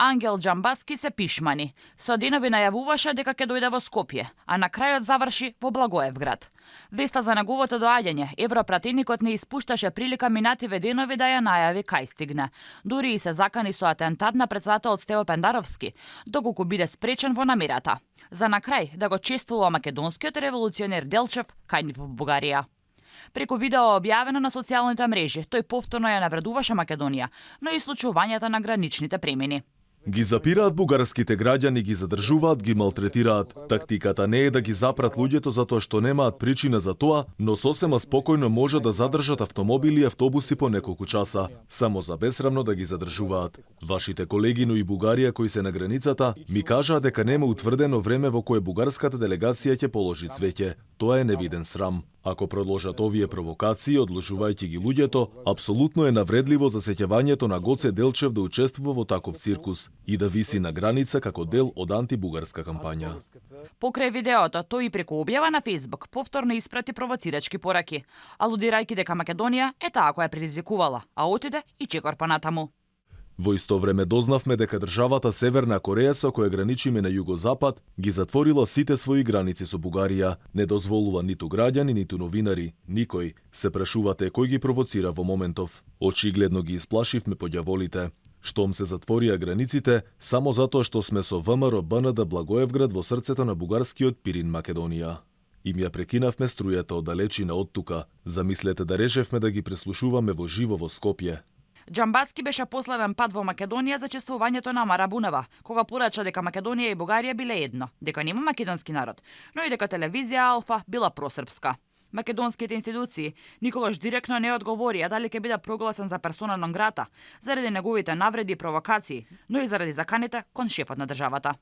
Ангел Џамбаски се пишмани. Со денови најавуваше дека ќе дојде во Скопје, а на крајот заврши во Благоевград. Веста за неговото доаѓање, европратеникот не испушташе прилика минативе денови да ја најави кај стигне. Дури и се закани со атентат на претседателот Стево Пендаровски, доколку биде спречен во намерата. За на крај да го чествува македонскиот револуционер Делчев кај нив во Бугарија. Преку видео објавено на социјалните мрежи, тој повторно ја навредуваше Македонија, но и случувањата на граничните премини. Ги запираат бугарските граѓани, ги задржуваат, ги малтретираат. Тактиката не е да ги запрат луѓето затоа што немаат причина за тоа, но сосема спокојно може да задржат автомобили и автобуси по неколку часа, само за бесрамно да ги задржуваат. Вашите колеги но и Бугарија кои се на границата ми кажаа дека нема утврдено време во кое бугарската делегација ќе положи цвеќе. Тоа е невиден срам. Ако продолжат овие провокации, одложувајќи ги луѓето, апсолутно е навредливо за сеќавањето на Гоце Делчев да учествува во таков циркус и да виси на граница како дел од антибугарска кампања. Покрај видеото, тој и преку објава на Facebook повторно испрати провоцирачки пораки, алудирајќи дека Македонија е таа која предизвикувала, а отиде и чекор понатаму. Во исто време дознавме дека државата Северна Кореја со која граничиме на југозапад ги затворила сите своји граници со Бугарија. Не дозволува ниту граѓани, ниту новинари, никој. Се прашувате кој ги провоцира во моментов. Очигледно ги исплашивме поѓаволите. Штом се затворија границите, само затоа што сме со ВМРО БНД Благоевград во срцето на бугарскиот Пирин, Македонија. Им ја прекинавме струјата од далечина од тука. Замислете да решевме да ги преслушуваме во живо во Скопје. Џамбаски беше последен пат во Македонија за чествувањето на Амара Бунева, кога порача дека Македонија и Бугарија биле едно, дека нема македонски народ, но и дека телевизија Алфа била просрпска. Македонските институции никогаш директно не одговорија дали ќе биде прогласен за персона нон грата, заради неговите навреди и провокации, но и заради заканите кон шефот на државата.